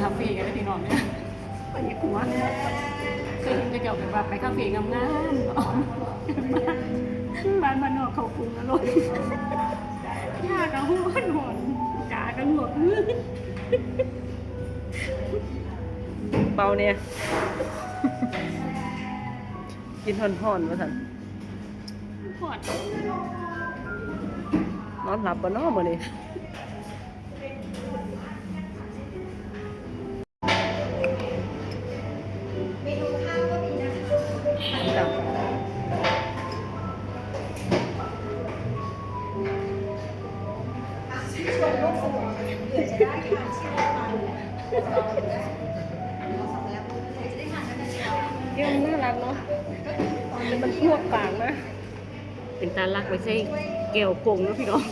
ຄາເຟກັນເດີພີ່ນ້ອງເດີ. ໄປກວນ ເຄີຍເຫັນເຂົາເຈົ້າແບບວ່າໄປຄາເຟງາມໆ ບ້ານ ບ້ານນອກເຂົ້າກຸງນະລົກ. ຢາກະຮ້ອນ ຮ້ອນ ຢາກະລວກມື ເປົ່າແດ່ ກິນຮ້ອນໆ ວ່າຊັ້ນ. ຮ້ອນ ນອນຫຼັບບໍ່ນໍມື້ນີ້? ແກ້ວມັນໜ້າລັກເນາະ ມັນພວກປາກນະ. ເປັນຕາລັກໄວ້ໃສ່ແກ້ວກົງເນາະພີ່ນ້ອງ.